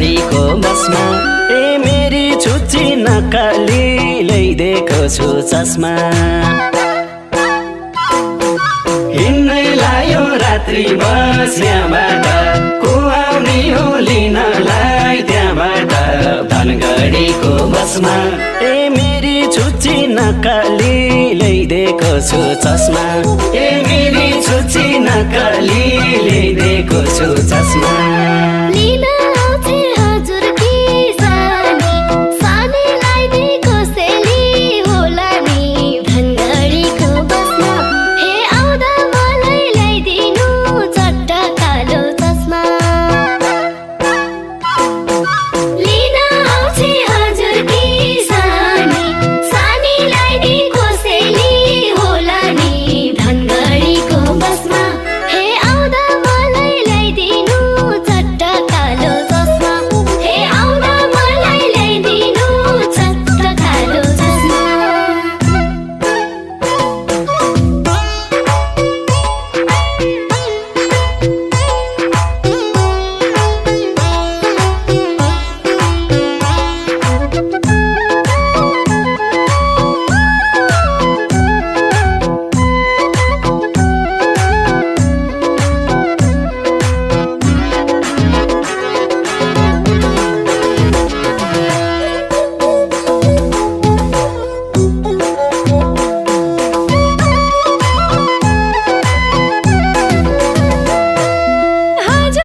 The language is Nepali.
धनगढीको बसमा ए मेरी छुच्ची नक्कली ल्याइदिएको छु चस्मा हिँड्नै लायो रात्रि बस यहाँबाट को आउने हो लिनलाई त्यहाँबाट धनगढीको बसमा ए मेरी छुच्ची नक्कली ल्याइदिएको छु चस्मा ए मेरी छुच्ची नक्कली ल्याइदिएको छु चस्मा